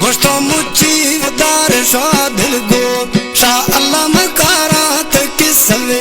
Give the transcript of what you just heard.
گوشتو مچی ودار شاہ دل گو، شاہ علامہ کارات قصہ وی